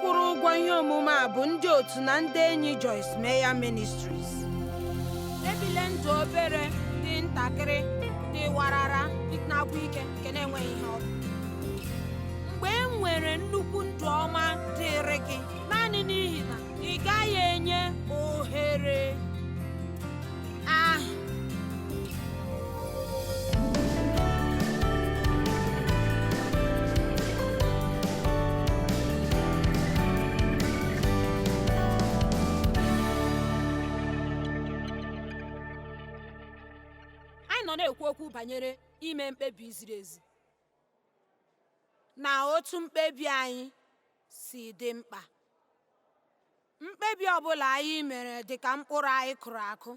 Kwụrụ ụgwọ ihe omume a bụ ndị otu na ndị enyi Joyce Meyer Ministries. Ebile ndụ obere, dị ntakịrị, dị warara, na-agwụ ike, nke na-enweghị ihe ọ bụ. Mgbe e nwere nnukwu ndụ ọma dịrị gị naanị n'ihi na ị gaghị enye ohere ahụ. Anyị nọ na-ekwu okwu banyere ime mkpebi ziri ezi na otu mkpebi anyị si dị mkpa. Mkpebi ọbụla anyị mere dị ka mkpụrụ anyị kụrụ akụ.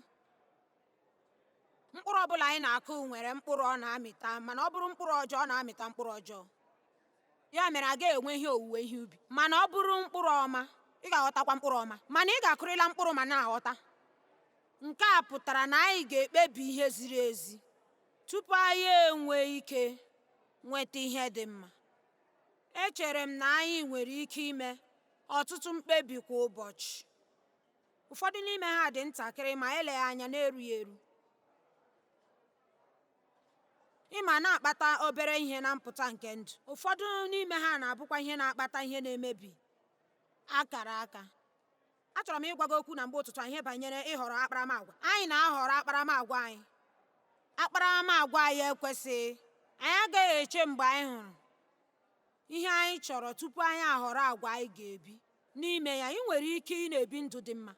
Mkpụrụ ọbụla anyị na-akụ nwere mkpụrụ ọ na-amịta, mana ọ bụrụ mkpụrụ ọjọọ, ọ na-amịta mkpụrụ ọjọọ. Ya mere a gaghị enwe ihe owuwe ihe ubi. Mana ọ bụrụ mkpụrụ ọma, ị ga-aghọtakwa mkpụrụ ọma. Mana ị ga-akụrịla mkpụrụ ma na-aghọta. Nke a pụtara na anyị ga-ekpebi ihe ziri ezi tupu anyị enwee ike nweta ihe dị mma. Echere m na anyị nwere ike ime ọtụtụ mkpebi kwa ụbọchị. Ụfọdụ n'ime ha dị ntakịrị ma eleghị anya na-erughị eru. Ịma na-akpata obere ihe na mpụta nke ndụ. Ụfọdụ n'ime ha na-abụkwa ihe na-akpata ihe na-emebi akara aka. Achọrọ m ịgwa gị okwu na mgbe ụtụtụ a ihe banyere ịhọrọ akparamagwa. Anyị na-ahọrọ akparamagwa anyị. Akparamagwa anyị ekwesịghị. Anyị agaghị eche mgbe anyị hụrụ ihe anyị chọrọ tupu anyị ahọrọ agwa anyị ga-ebi. N'ime ya, ị nwere ike ị na-ebi ndụ dị mma.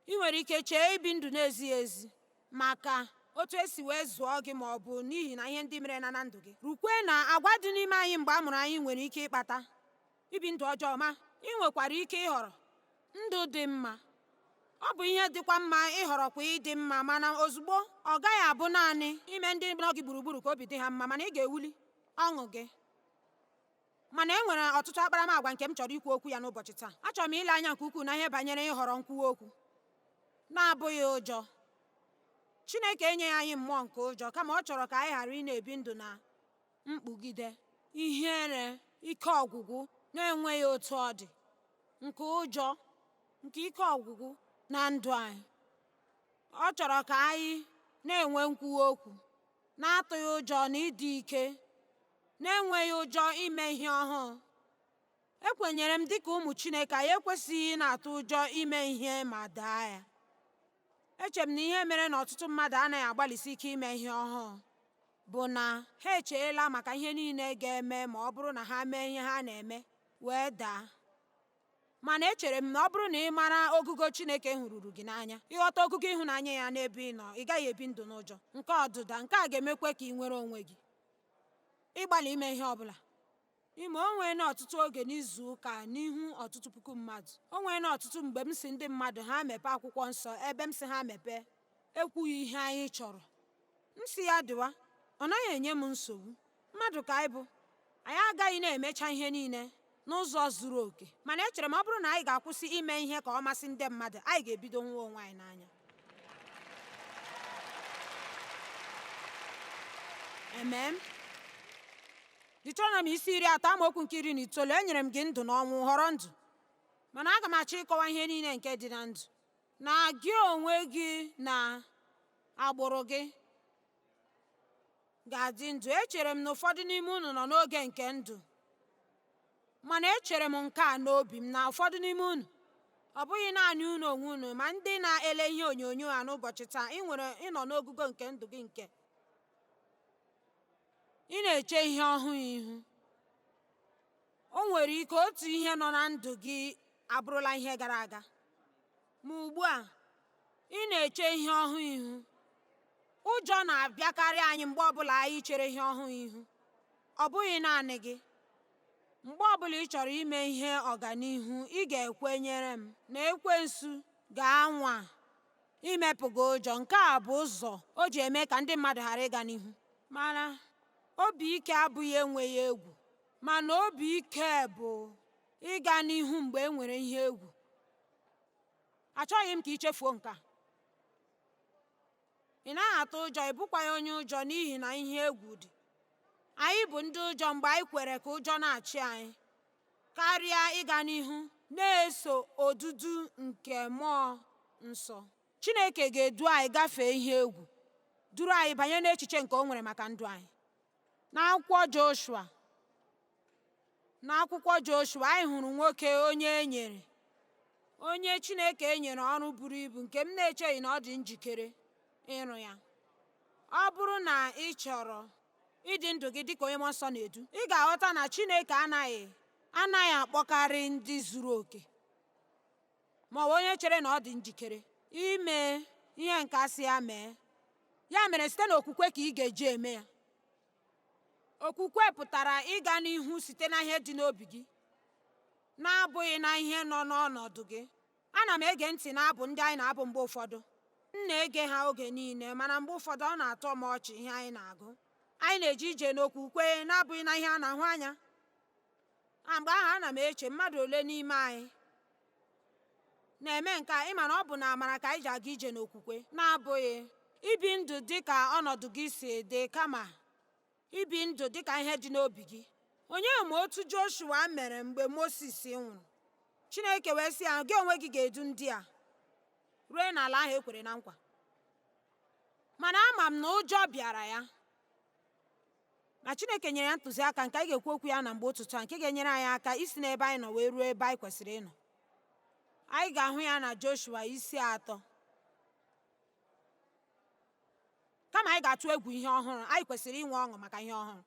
Ị nwere ike chee ibi ndụ na-ezighị ezi maka otu esi wee zụọ gị ma ọ bụ n'ihi na ihe ndị mere na ndụ gị. Rukwe na agwa dị n'ime anyị mgbe a mụrụ anyị nwere ike ịkpata ibi ndụ ọjọọ, ma ị nwekwara ike ịhọrọ ndụ dị mma. Ọ bụ ihe dịkwa mma ịhọrọkwa ịdị mma, mana ozugbo ọ gaghị abụ naanị ime ndị nọ gị gburugburu ka obi dị ha mma, mana ị ga-ewuli ọṅụ gị. Mana e nwere ọtụtụ akparamagwa nke m chọrọ ikwu okwu ya n'ụbọchị taa. Achọrọ m ile anya nke ukwuu na ihe banyere ịhọrọ nkwuwa okwu na-abụghị ụjọ. Chineke enyeghị anyị mmụọ nke ụjọ, kama ọ chọrọ ka anyị ghara ị na-ebi ndụ na mkpugide, ihere, ike ọgwụgwụ na-enweghị otu ọ dị, nke ụjọ, nke ike ọgwụgwụ na ndụ anyị. Ọ chọrọ ka anyị na-enwe nkwuwa okwu na-atụghị ụjọ na ịdị ike, na-enweghị ụjọ ime ihe ọhụụ. Ekwenyere m dịka ụmụ Chineke, anyị ekwesịghị ị na-atụ ụjọ ime ihe ma daa ya. Eche m na ihe mere na ọtụtụ mmadụ anaghị agbalịsi ike ime ihe ọhụụ bụ na ha echeela maka ihe niile ga-eme ma ọ bụrụ na ha mee ihe ha na-eme wee daa. Mana echere m na ọ bụrụ na ị mara ogugo Chineke hụruru gị n'anya, ịghọta ogugo ịhụnanya ya n'ebe ị nọ, ị gaghị ebi ndụ n'ụjọ nke ọdụda. Nke a ga-emekwa ka ị nwere onwe gị ịgbalị ime ihe ọ bụla. Ime o nweela ọtụtụ oge n'izu ụka n'ihu ọtụtụ puku mmadụ. O nweela ọtụtụ mgbe m si ndị mmadụ ha mepee akwụkwọ nsọ, ebe m si ha mepee ekwughị ihe anyị chọrọ. M si ya dịwa, ọ naghị enye m nsogbu. Mmadụ ka anyị bụ. Anyị agaghị na-emecha ihe niile n'ụzọ zuru oke. Mana echere m ọ bụrụ na anyị ga-akwụsị ime ihe ka ọ masị ndị mmadụ, anyị ga-ebido nwa onwe anyị n'anya. Amen. Deuteronomy isi 30 amaokwu nke 19, enyere m gị ndụ na ọnwụ, họrọ ndụ. Mana aga m achọ ịkọwa ihe niile nke dị na ndụ, na gị onwe gị na agbụrụ gị ga-adị ndụ. Echere m na ụfọdụ n'ime unu nọ n'oge nke ndụ, mana echere m nke a n'obi m na ụfọdụ n'ime unu, ọ bụghị naanị unu onwe unu, ma ndị na-ele ihe onyonyo a n'ụbọchị taa, ị nwere ịnọ n'ogugo nke ndụ gị nke ị na-eche ihe ọhụụ ihu. O nwere ike otu ihe nọ na ndụ gị abụrụla ihe gara aga, ma ugbu a ị na-eche ihe ọhụụ ihu. Ụjọ na-abịakarị anyị mgbe ọbụla anyị chere ihe ọhụụ ihu. Ọ bụghị naanị gị. Mgbe ọbụla ị chọrọ ime ihe ọganihu, ị ga-ekwenyere m na ekwensu ga-anwa imepụ gị ụjọ. Nke a bụ ụzọ o ji eme ka ndị mmadụ ghara ịga n'ihu. Mana obi ike abụghị enweghị egwu, mana obi ike bụ ịga n'ihu mgbe e nwere ihe egwu. Achọghị m ka ị chefuo nke a. Ị naghị atụ ụjọ, ị bụkwaghị onye ụjọ n'ihi na ihe egwu dị. Anyị bụ ndị ụjọ mgbe anyị kwere ka ụjọ na-achị anyị. Karịa ịga n'ihu na-eso odudu nke Mmụọ Nsọ. Chineke ga-edu anyị gafee ihe egwu, duru anyị banye n'echiche nke o nwere maka ndụ anyị. N'akwụkwọ Joshua, n'akwụkwọ Joshua, anyị hụrụ nwoke onye e nyere onye Chineke nyere ọrụ buru ibu nke m na-echeghị na ọ dị njikere ịrụ ya. Ọ bụrụ na ị chọrọ ịdị ndụ gị dịka onye mmụọ nsọ na-edu, ị ga-aghọta na Chineke anaghị anaghị akpọkarị ndị zuru oke ma ọ bụ onye chere na ọ dị njikere ime ihe nke asị ya mee. Ya mere site n'okwukwe ka ị ga-eji eme ya. Okwukwe pụtara ịga n'ihu site na ihe dị n'obi gị, na-abụghị na ihe nọ n'ọnọdụ gị. Ana m ege ntị n'abụ ndị anyị na-abụ mgbe ụfọdụ. M na-ege ha oge niile, mana mgbe ụfọdụ ọ na-atọ m ọchị ihe anyị na-agụ. Anyị na-eje ije n'okwukwe na-abụghị na ihe a na-ahụ anya. Na mgbe ahụ ana m eche mmadụ ole n'ime anyị na-eme nke a ịma na ọ bụ na amara ka anyị ji aga ije n'okwukwe na-abụghị ibi ndụ dị ka ọnọdụ gị si dị kama ibi ndụ dị ka ihe dị n'obi gị. Onye ma otu Joshua mere mgbe Mozis nwụrụ? Chineke wee sị ya, gị onwe gị ga-edu ndị a ruo n'ala ahụ e kwere na nkwa. Mana ama m na ụjọ bịara ya. Ma Chineke nyere ya ntụziaka nke anyị ga-ekwu okwu ya na mgbe ụtụtụ a nke ga-enyere anyị aka isi n'ebe anyị nọ wee ruo ebe anyị kwesịrị ịnọ. Anyị ga-ahụ ya na Joshua isi atọ. Kama anyị ga-atụ egwu ihe ọhụrụ, anyị kwesịrị inwe ọṅụ maka ihe ọhụrụ.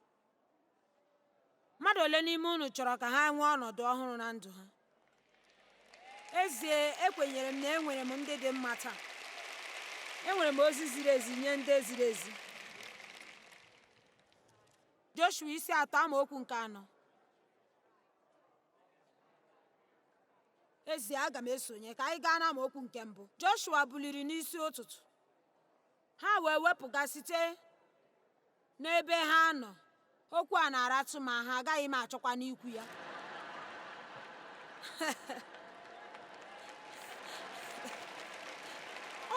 Mmadụ ole n'ime unu chọrọ ka ha nwee ọnọdụ ọhụrụ na ndụ ha? Ezie, ekwenyere m na enwere m ndị dị mma taa. Enwere m ozi ziri ezi nye ndị ziri ezi. Joshua isi atọ amaokwu nke anọ. Ezie, aga m esonye ka anyị gaa n'amaokwu nke mbụ. Joshua buliri n'isi ụtụtụ. Ha wee wepụga site n'ebe ha nọ. Okwu a na-aratụ m ahụ, agaghị m achọkwa n'ikwu ya.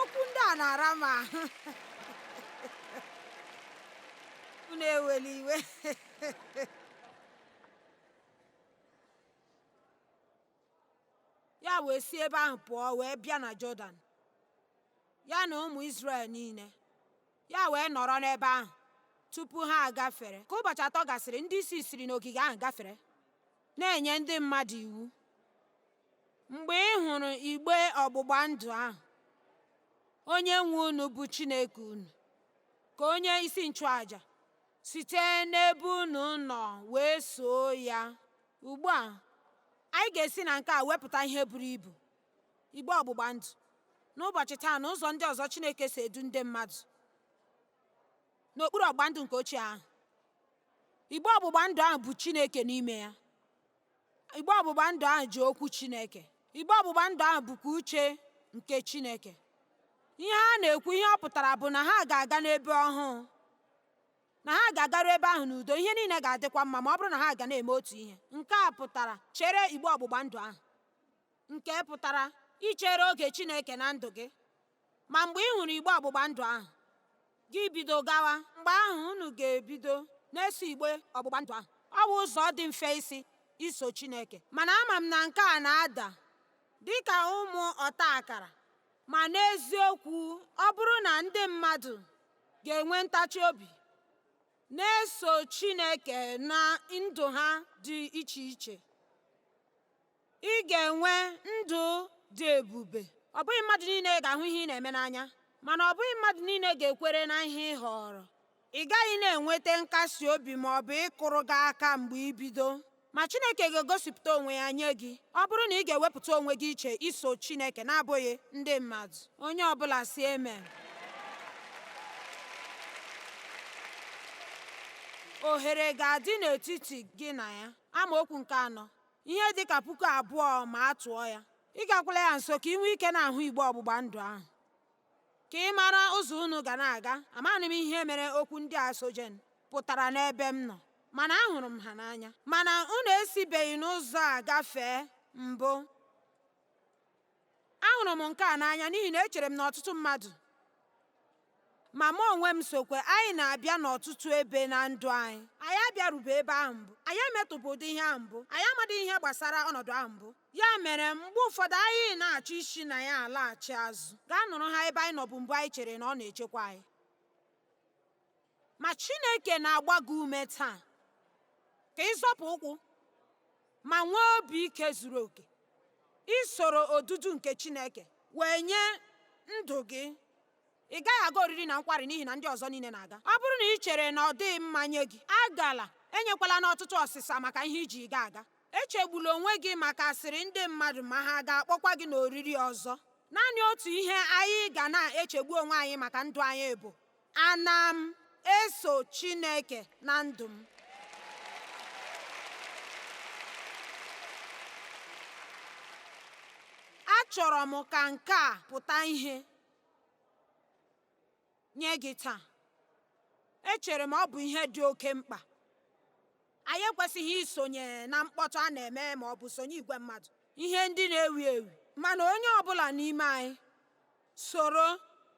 Okwu ndị a na-ara m ahụ. Unu ewela iwe. Ya wee si ebe ahụ pụọ wee bịa na Jọdan, ya na ụmụ Izrel niile. Ya wee nọrọ n'ebe ahụ tupu ha agafere. Ka ụbọchị atọ gasịrị, ndị isi siri n'ogige ahụ gafere, na-enye ndị mmadụ iwu. Mgbe ị hụrụ igbe ọgbụgba ndụ ahụ, onye nwe unu bụ Chineke unu, ka onye isi nchụaja site n'ebe unu nọ wee soo ya. Ugbu a, anyị ga-esi na nke a wepụta ihe buru ibu, igbe ọgbụgba ndụ. N'ụbọchị taa na ụzọ ndị ọzọ Chineke si edu ndị mmadụ n'okpuru ọgbụgba ndụ nke ochie ahụ. Igbe ọgbụgba ndụ ahụ bụ Chineke n'ime ya. Igbe ọgbụgba ndụ ahụ ji okwu Chineke. Igbe ọgbụgba ndụ ahụ bụkwa uche nke Chineke. Ihe a na-ekwu ihe ọ pụtara bụ na ha ga-aga n'ebe ọhụụ, na ha ga-agaru ebe ahụ n'udo, ihe niile ga-adịkwa mma ma ọ bụrụ na ha ga na-eme otu ihe. Nke a pụtara chere igbe ọgbụgba ndụ ahụ, nke pụtara ichere oge Chineke na ndụ gị. Ma mgbe ị hụrụ igbe ọgbụgba ndụ ahụ, gị bido gawa, mgbe ahụ unu ga-ebido na-eso igbe ọgbụgba ndụ ahụ. Ọ bụ ụzọ dị mfe isi iso Chineke. Mana ama m na nke a na-ada dị ka ụmụ ọta akara. Ma n'eziokwu, ọ bụrụ na ndị mmadụ ga-enwe ntachi obi na-eso Chineke na ndụ ha dị iche iche, ị ga-enwe ndụ dị ebube. Ọ bụghị mmadụ niile ga-ahụ ihe ị na-eme n'anya, mana ọ bụghị mmadụ niile ga-ekwere na ihe ị họọrọ. Ị gaghị na-enweta nkasi obi ma ọ bụ ịkụrụ gị aka mgbe ị bido. Ma Chineke ga-egosipụta onwe ya nye gị ọ bụrụ na ị ga-ewepụta onwe gị iche iso Chineke na-abụghị ndị mmadụ. Onye ọbụla si amen. Ohere ga-adị n'etiti gị na ya. Amaokwu nke anọ. Ihe dị ka 2000 ma a tụọ ya. Ị gakwala ya nso ka ị nwee ike na-ahụ igbe ọgbụgba ndụ ahụ. Ka ị mara ụzọ unu ga na-aga. Amaghị m ihe mere okwu ndị a sojen pụtara n'ebe m nọ, mana ahụrụ m ha n'anya. Mana unu esibeghị n'ụzọ a gafee mbụ. Ahụrụ m nke a n'anya n'ihi na echere m na ọtụtụ mmadụ Ma mụ onwe m sokwe. Anyị na-abịa n'ọtụtụ ebe na ndụ anyị. Anyị abịarube ebe ahụ mbụ. Anyị emetụbụ ụdị ihe ahụ mbụ. Anyị amadị ihe gbasara ọnọdụ ahụ mbụ. Ya mere, mgbe ụfọdụ anyị na-achọ isi na ya alaghachi azụ gaa nụrụ ha ebe anyị nọbụ mbụ anyị chere na ọ na-echekwa anyị. Ma Chineke na-agba gị ume taa ka ị zọpụ ụkwụ ma nwee obi ike zuru oke isoro odudu nke Chineke wee nye ndụ gị. Ị gaghị aga oriri na nkwari n'ihi na ndị ọzọ niile na-aga. Ọ bụrụ na ị chere na ọ dịghị mma nye gị, agala. Enyekwala n'ọtụtụ ọsịsa maka ihe iji ga aga. Echegbula onwe gị maka asịrị ndị mmadụ ma ha ga-akpọkwa gị n'oriri ọzọ. Naanị otu ihe anyị ga na-echegbu onwe anyị maka ndụ anyị bụ, ana m eso Chineke na ndụ m? Achọrọ m ka nke a pụta ihe nye gị taa. Echere m ọ bụ ihe dị oke mkpa. Anyị ekwesịghị isonye na mkpọtụ a na-eme ma ọ bụ sonye igwe mmadụ, ihe ndị na-ewi ewi, mana onye ọ bụla n'ime anyị soro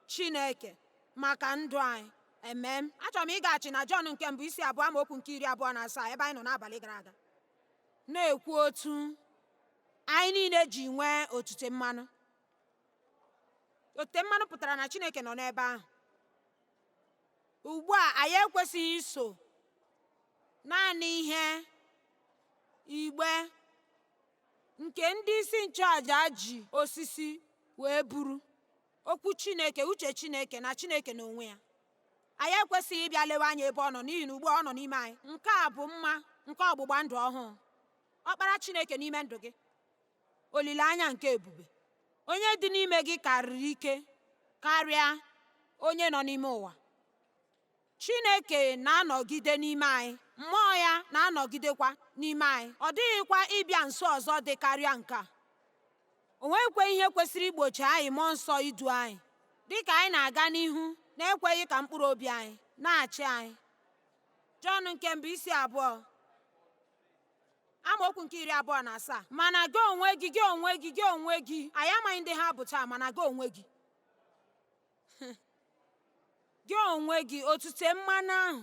Chineke maka ndụ anyị. Amen. Achọrọ m ịgaghachi na Jọn nke mbụ isi 2 amaokwu nke 27, ebe anyị nọ n'abalị gara aga, na-ekwu otu anyị niile ji nwee otute mmanụ. Otute mmanụ pụtara na Chineke nọ n'ebe ahụ. Ugbu a, anyị ekwesịghị iso naanị ihe igbe nke ndị isi nchụàjà ji osisi wee buru okwu Chineke, uche Chineke na Chineke n'onwe ya. Anyị ekwesịghị ịbịa lewe anya ebe ọ nọ, n'ihi na ugbu a ọ nọ n'ime anyị. Nke a bụ mma nke ọgbụgba ndụ ọhụụ. Ọkpara Chineke n'ime ndụ gị, olileanya nke ebube. Onye dị n'ime gị karịrị ike karịa onye nọ n'ime ụwa. Chineke na-anọgide n'ime anyị, mmụọ ya na-anọgidekwa n'ime anyị. Ọ dịghịkwa ịbịa nso ọzọ dị karịa nke a. O nweghịkwa ihe kwesịrị igbochi anyị mmụọ nsọ idu anyị dịka anyị na-aga n'ihu na-ekweghị ka mkpụrụ obi anyị na-achị anyị. Jọn nke mbụ isi 2 amaokwu nke 27. Mana gị onwe gị, gị onwe gị, gị onwe gị, anyị amaghị ndị ha bụ taa, mana gị onwe gị, gị onwe gị, otute mmanụ ahụ,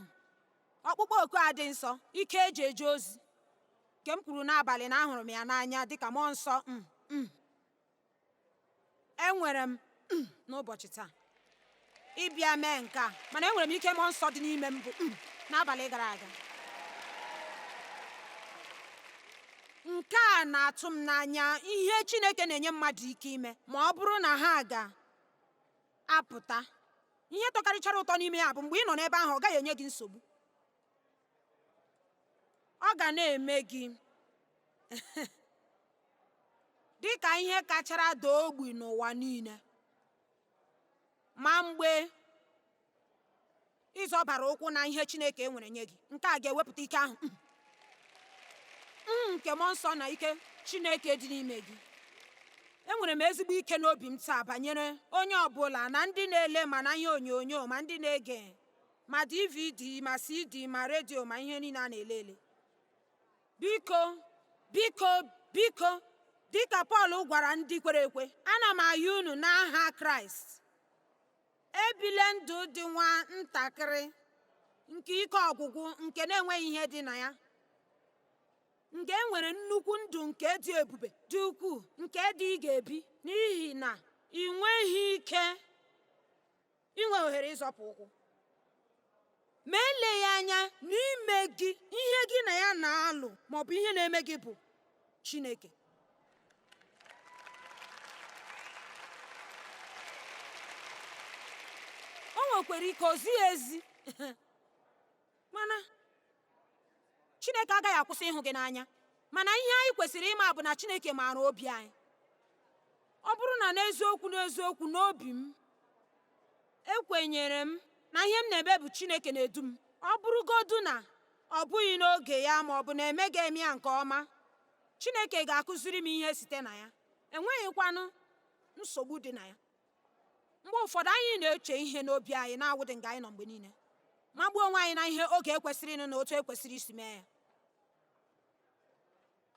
ọkpụkpọ oku a dị nsọ, ike eji eje ozi, nke m kwuru n'abalị na ahụrụ m ya n'anya dịka mmụọ nsọ. Enwere m n'ụbọchị taa ịbịa mee nke a, mana enwere m ike mmụọ nsọ dị n'ime m bụ n'abalị gara aga. Nke a na-atụ m n'anya ihe Chineke na-enye mmadụ ike ime ma ọ bụrụ na ha ga-apụta. Ihe tọkarịchara ụtọ n'ime ya bụ mgbe ị nọ n'ebe ahụ, ọ gaghị enye gị nsogbu. Ọ ga na-eme gị dị ka ihe kachara daa ogbi n'ụwa niile. Ma mgbe ịzọbara ụkwụ na ihe Chineke nwere nye gị, nke a ga-ewepụta ike ahụ nke mmụọ nsọ na ike Chineke dị n'ime gị. Enwere m ezigbo ike n'obi m taa banyere onye ọbụla na ndị na-ele ma na ihe onyonyo, ma ndị na-ege ma DVD ma CD ma redio ma ihe niile a na-ele ele. Biko, biko, biko, dịka Pọl gwara ndị kwere ekwe, ana m ayọ unu n'aha Kraịst, ebile ndụ dị nwa ntakịrị nke ike ọgwụgwụ nke na-enweghị ihe dị na ya, nke e nwere nnukwu ndụ nke dị ebube dị ukwuu nke dị ị ga-ebi, n'ihi na ị nweghị ike inwe ohere ịzọpụ ụkwụ. Ma eleghị anya n'ime gị, ihe gị na ya na-alụ maọbụ ihe na-eme gị bụ Chineke. O nwekwara ike o zighị ezi, mana Chineke agaghị akwụsị ịhụ gị n'anya. Mana ihe anyị kwesịrị ịma bụ na Chineke maara obi anyị. Ọ bụrụ na n'eziokwu n'eziokwu n'obi m, ekwenyere m na ihe m na-eme bụ Chineke na-edu m. Ọ bụrụgodu na ọ bụghị n'oge ya ma ọ bụ na emeghị eme ya nke ọma, Chineke ga-akụziri m ihe site na ya. Enweghịkwanụ nsogbu dị na ya. Mgbe ụfọdụ anyị na-eche ihe n'obi anyị na-awụdị nga anyị nọ mgbe niile, magbuo onwe anyị na ihe oge ekwesịrị ịnụ na otu ekwesịrị isi mee ya.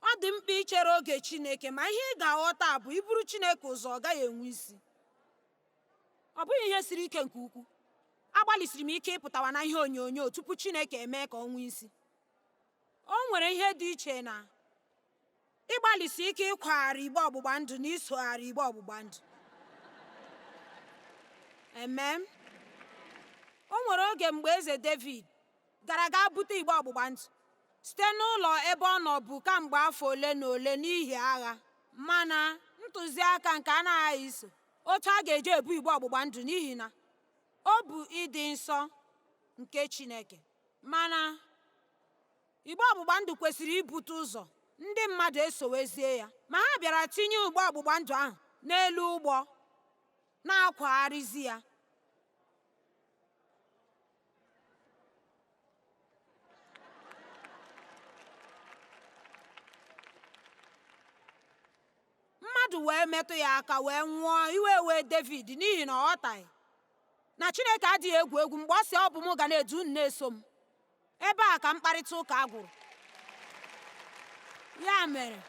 Ọ dị mkpa ichere oge Chineke, ma ihe ị ga-aghọta bụ iburu Chineke ụzọ, ọ gaghị enwe isi. Ọ bụghị ihe siri ike nke ukwuu. Agbalịsiri m ike ịpụtawa na ihe onyonyo tupu Chineke emee ka ọ nwee isi. O nwere ihe dị iche na ịgbalịsi ike ịkwagharị igbe ọgbụgba ndụ na isogharị igbe ọgbụgba ndụ. Amen. O nwere oge mgbe eze David gara gaa bute igbe ọgbụgba ndụ site n'ụlọ ebe ọ nọbu kamgbe afọ ole na ole n'ihi agha, mana ntụziaka nke a na-aghaghị iso otu a ga-eji ebu igbe ọgbụgba ndụ n'ihi na ọ bụ ịdị nsọ nke Chineke. Mana igbe ọgbụgba ndụ kwesịrị ibute ụzọ, ndị mmadụ esowezie ya. Ma ha bịara tinye igbe ọgbụgba ndụ ahụ n'elu ụgbọ na-akwagharịzi ya. Mmadụ wee metụ ya aka wee nwụọ. Iwe wee David n'ihi na ọ ghọtaghị na Chineke adịghị egwu egwu mgbe ọ sị ọ bụ m ga na-edu unu na-eso m. Ebe a ka mkparịta ụka gwụrụ. Ya mere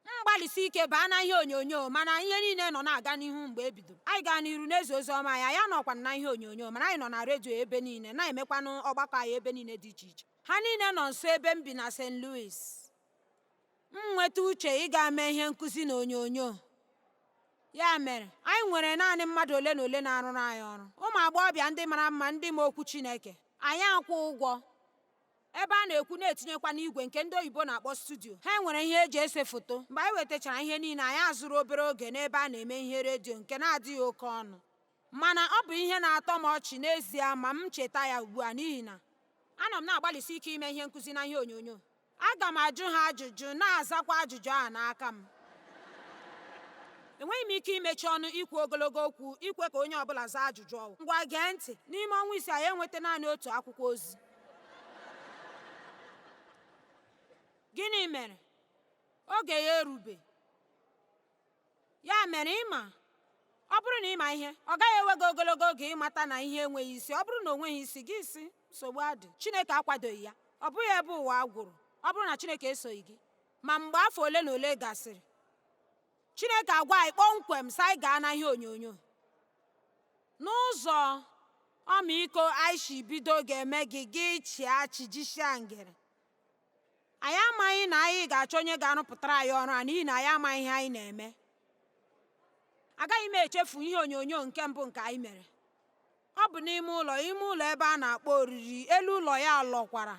m gbalịsi ike baa na ihe onyonyo, mana ihe niile nọ na-aga n'ihu mgbe e bidoro. Anyị gaa n'iru n'ezi ozi ọma anyị, anyị anọkwa na ihe onyonyo, mana anyị nọ na redio ebe niile, na-emekwanụ ọgbakọ anyị ebe niile dị iche iche. Ha niile nọ nso ebe m bi na St. Louis. M nweta uche ịga mee ihe nkụzi na onyonyo. Ya mere, anyị nwere naanị mmadụ ole na ole na-arụrụ anyị ọrụ. Ụmụ agbọghọbịa ndị mara mma, ndị ma okwu Chineke. Anyị akwụ ụgwọ. Ebe a na-ekwu na-etinyekwa n'igwe nke ndị oyibo na-akpọ studio. Ha nwere ihe eji ese foto. Mgbe anyị wetachara ihe niile, anyị azụrụ obere oge n'ebe a na-eme ihe redio nke na-adịghị oke ọnụ. Mana ọ bụ ihe na-atọ m ọchị n'ezie ma m cheta ya ugbu a, n'ihi na anọ m na-agbalịsi ike ime ihe nkụzi na ihe onyonyo. Aga m ajụ ha ajụjụ, na-azakwa ajụjụ ahụ n'aka m. Enweghị m ike imechi ọnụ ikwu ogologo okwu ikwe ka onye ọbụla zaa ajụjụ ọwụ. Ngwa gee ntị, n'ime ọnwa isii anyị enweta naanị otu akwụkwọ ozi. Gịnị mere? Oge ya erube. Ya mere ịma, ọ bụrụ na ịma ihe, ọ gaghị ewe gị ogologo oge ịmata na ihe enweghị isi. Ọ bụrụ na o nweghị isi, gị si nsogbu adị. Chineke akwadoghị ya. Ọ bụghị ebe ụwa gwụrụ. Ọ bụrụ na Chineke esoghị gị. Ma mgbe afọ ole na ole gasịrị, Chineke agwa anyị kpọmkwem sị anyị gaa na ihe onyonyo. N'ụzọ ọmịiko anyị si bido ga-eme gị gị chịa achị jisia ngere. Anyị amaghị na anyị ga-achọ onye ga-arụpụtara anyị ọrụ a n'ihi na anyị amaghị ihe anyị na-eme. Agaghị m echefu ihe onyonyo nke mbụ nke anyị mere. Ọ bụ n'ime ụlọ, ime ụlọ ebe a na-akpọ oriri, elu ụlọ ya lọkwara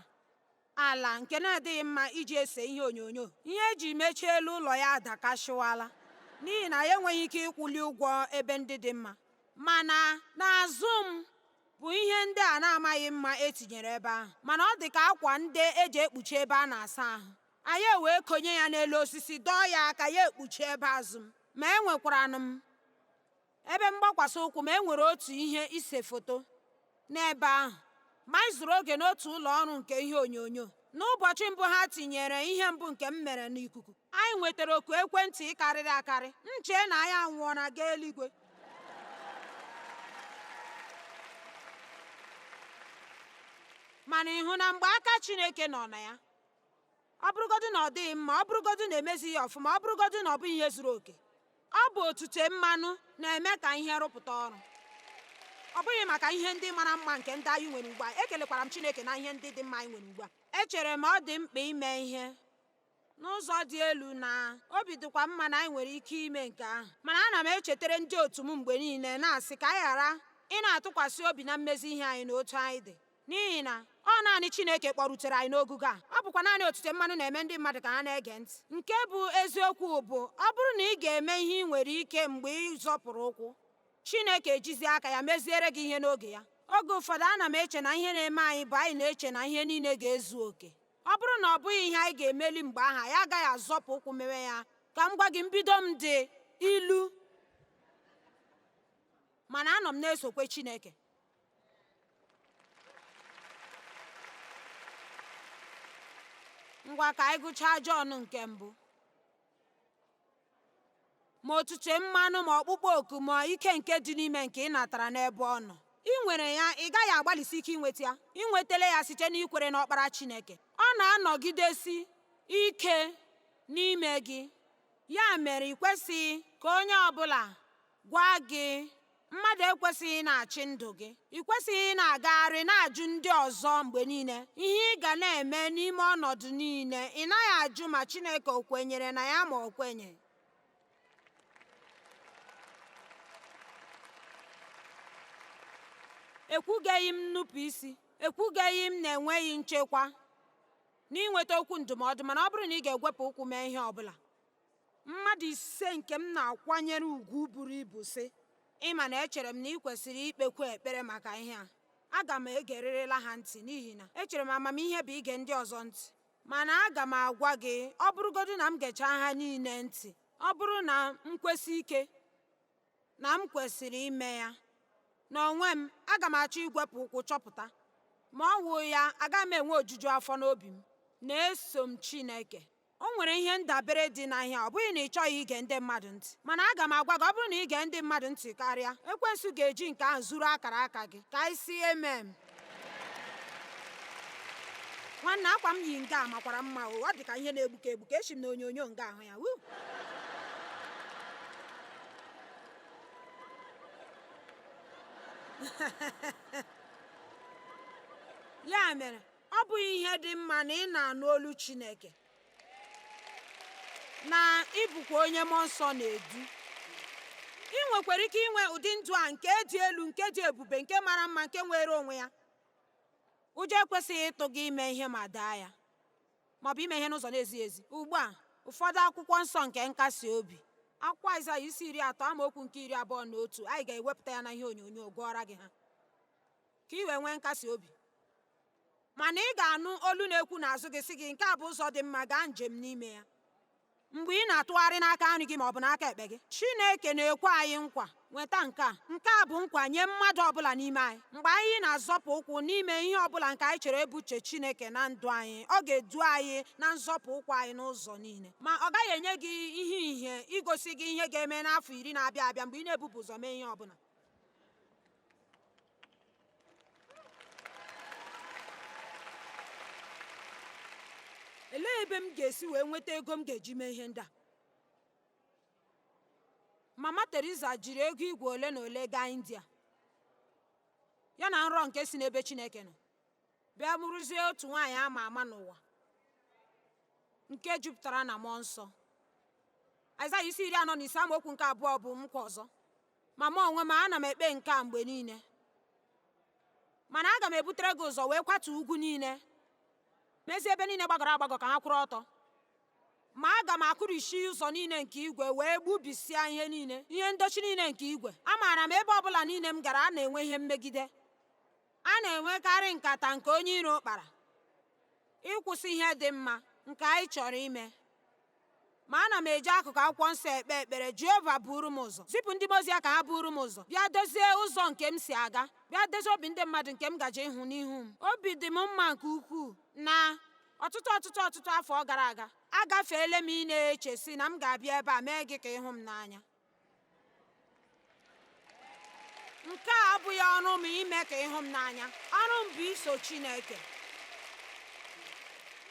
ala nke na-adịghị mma iji ese ihe onyonyo. Ihe eji mechie elu ụlọ ya adakasịwala n'ihi na ya enweghị ike ịkwụli ụgwọ ebe ndị dị mma. Mana n'azụ m bụ ihe ndị a na-amaghị mma etinyere ebe ahụ, mana ọ dị ka akwa ndị eji ekpuchi ebe a na-asa ahụ. Anyị ewee konye ya n'elu osisi, dọọ ya aka ya ekpuchi ebe azụ m. Ma enwekwaranụ m ebe mgbakwasị ụkwụ, ma e nwere otu ihe ise foto n'ebe ahụ. Ma anyị zụrụ oge n'otu ụlọ ọrụ nke ihe onyonyo. N'ụbọchị mbụ ha tinyere ihe mbụ nke m mere n'ikuku, anyị nwetara oku ekwentị karịrị akarị. M chee na anyị anwụọla gaa eluigwe. Mana ị hụ na mgbe aka Chineke nọ na ya, ọ bụrụgodị na ọ dịghị mma, ọ bụrụgodị na emezighị ọfụma, ọ bụrụgodị na ọ bụghị ihe zuru oke, ọ bụ otute mmanụ na-eme ka ihe rụpụta ọrụ. Ọ bụghị maka ihe ndị mara mma nke ndị anyị nwere ugbu a. Ekelekwara m Chineke na ihe ndị dị mma anyị nwere ugbu a. Echere m ọ dị mkpa ime ihe n'ụzọ dị elu na obi dịkwa mma na anyị nwere ike ime nke ahụ. Mana ana m echetara ndị otu m mgbe niile na-asị ka anyị ghara ị na-atụkwasị obi na mmezi ihe anyị na otu anyị dị. N'ihi na ọ naanị Chineke kpọrutere anyị n'ogugo a. Ọ bụkwa naanị otute mmanụ na-eme ndị mmadụ ka ha na-ege ntị. Nke bụ eziokwu bụ, ọ bụrụ na ị ga-eme ihe ị nwere ike mgbe ị zọpụrụ ụkwụ, Chineke ejizie aka ya meziere gị ihe n'oge ya. Oge ụfọdụ ana m eche na ihe na-eme anyị bụ anyị na-eche na ihe niile ga-ezu oke. Ọ bụrụ na ọ bụghị ihe anyị ga-emeli mgbe ahụ, anyị agaghị azọpụ ụkwụ mewe ya. Ka m gwa gị, mbido m dị ilu, mana anọ m na-esokwe Chineke. Ngwa ka anyị gụchaa Jọn nke mbụ. Ma otute mmanụ, ma ọkpụkpọ oku, ma ike nke dị n'ime nke ị natara n'ebe ọ nọ. Ị nwere ya, ị gaghị agbalịsi ike inweta ya. Ị nwetala ya site n'ikwere n'Ọkpara Chineke. Ọ na-anọgidesi ike n'ime gị. Ya mere ị kwesịghị ka onye ọbụla gwa gị Mmadụ ekwesịghị ị na-achị ndụ gị. Ị kwesịghị ị na-agagharị na-ajụ ndị ọzọ mgbe niile ihe ị ga na-eme n'ime ọnọdụ niile. Ị naghị ajụ ma Chineke o kwenyere na ya ma o kwenye. Ekwugeghị m nnupụ isi, ekwugeghị m na enweghị nchekwa n'inweta okwu ndụmọdụ, mana ọ bụrụ na ị ga-egwepụ ụkwụ mee ihe ọ bụla. Mmadụ ise nke m na-akwanyere ugwu buru ibu sị, ị ma na echere m na ị kwesịrị ikpekwu ekpere maka ihe a. Aga m egerịrịla ha ntị n'ihi na echere m amamihe bụ ige ndị ọzọ ntị. Mana aga m agwa gị, ọ bụrụgodu na m gechaa ha niile ntị, ọ bụrụ na m kwesị ike na m kwesịrị ime ya n'onwe m, aga m achọ igwepụ ụkwụ chọpụta. Ma ọ wụ ya, agaghị m enwe ojuju afọ n'obi m. Na-eso m Chineke. O nwere ihe ndabere dị na ihe a, ọ bụghị na ị chọghị ige ndị mmadụ ntị. Mana aga m agwa gị, ọ bụrụ na ị gee ndị mmadụ ntị karịa, ekwensu ga-eji nke ahụ zuru akara aka gị. Ka anyị sị amen. Nwanne, akwa m yi nga a makwara mma o, ọ dị ka ihe na-egbuke egbuke. Esi m n'onyonyo nga ahụ ya. Wuu! Ya mere, ọ bụghị ihe dị mma na ị na-anụ olu Chineke, na ị bụkwa onye mmụọ nsọ na-edu. Ị nwekwara ike inwe ụdị ndụ a nke dị elu, nke dị ebube, nke mara mma, nke nwere onwe ya. Ụjọ ekwesịghị ịtụ gị ime ihe ma daa ya, ma ọ bụ ime ihe n'ụzọ na-ezighị ezi. Ugbu a, ụfọdụ akwụkwọ nsọ nke nkasi obi. Akwụkwọ Aịzaya isi 30 amaokwu nke 21, anyị ga-ewepụta ya na ihe onyonyo gụọra gị ha ka ị wee nwee nkasi obi. Mana ị ga-anụ olu na-ekwu n'azụ gị sị gị, nke a bụ ụzọ dị mma, gaa njem n'ime ya. Mgbe ị na-atụgharị n'aka nri gị ma ọ bụ n'aka ekpe gị, Chineke na-ekwe anyị nkwa. Nweta nke a. Nke a bụ nkwa nye mmadụ ọbụla n'ime anyị. Mgbe anyị na-azọpụ ụkwụ n'ime ihe ọbụla nke anyị chere bụ uche Chineke na ndụ anyị, ọ ga-edu anyị na nzọpụ ụkwụ anyị n'ụzọ niile. Ma ọ gaghị enye gị ihe ìhè igosi gị ihe ga-eme n'afọ 10 na-abịa abịa mgbe ị na-ebupụ ụzọ mee ihe ọbụla. Elee ebe m ga-esi wee nweta ego m ga-eji mee ihe ndị a? Mama Teresa jiri ego igwe ole na ole gaa India, ya na nrọ nke si n'ebe Chineke nọ, bịa bụrụzie otu nwaanyị ama ama n'ụwa nke jupụtara na mmụọ nsọ. Aịzaya isi 45 amaokwu nke 2 bụ nkwa ọzọ. Ma mụ onwe m, ana m ekpe nke a mgbe niile. Mana aga m ebutere gị ụzọ wee kwatuo ugwu niile, mezie ebe niile gbagọrọ agbagọ ka ha kwụrụ ọtọ. Ma aga m akụrisi ụzọ niile nke igwe wee gbubisịa ihe niile, ihe ndochi niile nke igwe. Amaara m ebe ọbụla niile m gara a na-enwe ihe mmegide. A na-enwekarị nkata nke onye iro kpara ịkwụsị ihe dị mma nke anyị chọrọ ime. Ma ana m eji akụkụ akwụkwọ nsọ ekpe ekpere, Jehova buru m ụzọ. Zipụ ndị mmụọ ozi ya ka ha buru m ụzọ. Bịa dozie ụzọ nke m si aga. Bịa dozie obi ndị mmadụ nke m gaje ịhụ n'ihu m. Obi dị m mma nke ukwuu na ọtụtụ ọtụtụ ọtụtụ afọ gara aga, agafeela m ị na-eche sị na m ga-abịa ebe a mee gị ka ịhụ m n'anya. Nke a abụghị ọrụ m ime ka ịhụ m n'anya. Ọrụ m bụ iso Chineke.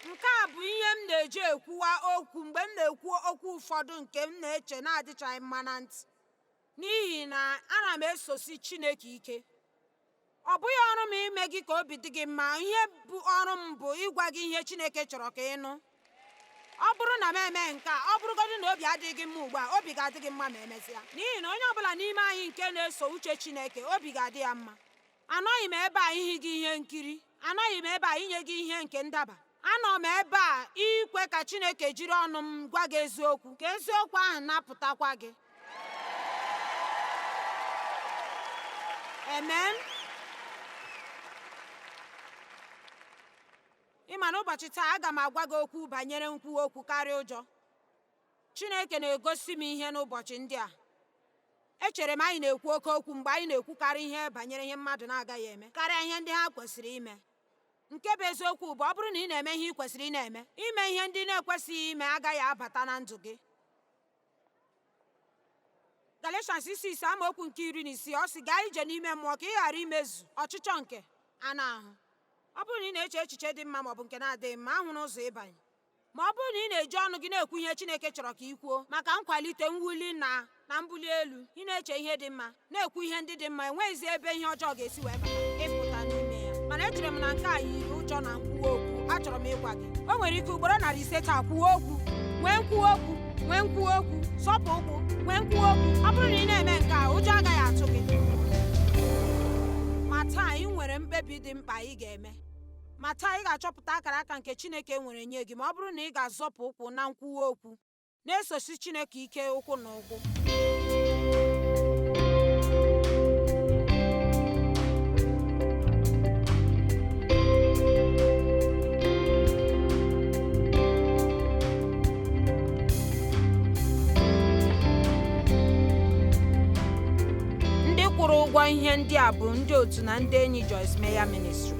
Nke a bụ ihe m na-eji ekwuwa okwu mgbe m na-ekwu okwu ụfọdụ nke m na-eche na-adịchaghị mma na ntị, n'ihi na ana m esosi Chineke ike. Ọ bụghị ọrụ m ime gị ka obi dị gị mma, ihe bụ ọrụ m bụ ịgwa gị ihe Chineke chọrọ ka ị nụ. Ọ bụrụ na m eme nke a, ọ bụrụgodị na obi adịghị gị mma ugbu a, obi ga-adị gị mma ma emesịa. N'ihi na onye ọbụla n'ime anyị nke na-eso uche Chineke, obi ga-adị ya mma. Anọghị m ebe a ihi gị ihe nkiri. Anọghị m ebe a inye gị ihe nke ndaba. Anọ m ebe a ikwe ka Chineke jiri ọnụ m gwa gị eziokwu, ka eziokwu ahụ napụtakwa gị. Amen. Ị ma na ụbọchị taa aga m agwa gị okwu banyere nkwuwa okwu karịa ụjọ. Chineke na-egosi m ihe n'ụbọchị ndị a. Echere m anyị na-ekwu oke okwu mgbe anyị na-ekwukarị ihe banyere ihe mmadụ na-agaghị eme karịa ihe ndị ha kwesịrị ime. Nke bụ eziokwu bụ ọ bụrụ na ị na-eme ihe ị kwesịrị ị na-eme, ime ihe ndị na-ekwesịghị ime agaghị abata na ndụ gị. Galatians isi 5 amaokwu nke 16, ọ sị gaa ije n'ime mmụọ ka ị ghara imezu ọchịchọ nke anụ ahụ. Ọ bụrụ na ị na-eche echiche dị mma maọbụ nke na-adịghị mma, ahụrụ ụzọ ịbanye. Ma ọ bụrụ na ị na-eji ọnụ gị na-ekwu ihe Chineke chọrọ ka ị kwuo maka nkwalite, mwuli na Na mbuli elu, ị na-eche ihe dị mma, na-ekwu ihe ndị dị mma, enweghịzi ebe ihe ọjọọ ga-esi wee bata ịpụta n'ime ya. Mana echere m na nke a yiri ụjọ na nkwuwa okwu. Achọrọ m ịgwa gị, o nwere ike ugboro 500 taa kwuo okwu, nwee nkwuwa okwu, nwee nkwuwa okwu, zọpụ ụkwụ, nwee nkwuwa okwu. Ọ bụrụ na ị na-eme nke a, ụjọ agaghị atụ gị. Ma taa ị nwere mkpebi dị mkpa ị ga-eme. Ma taa ị ga-achọpụta akara aka nke Chineke nwere nye gị ma ọ bụrụ na ị ga-azọpụ ụkwụ na nkwuwa okwu, na-esosi Chineke ike ụkwụ na ụkwụ. Ndị kwụrụ ụgwọ ihe ndị a bụ ndị otu na ndị enyi Joyce Meyer Ministry.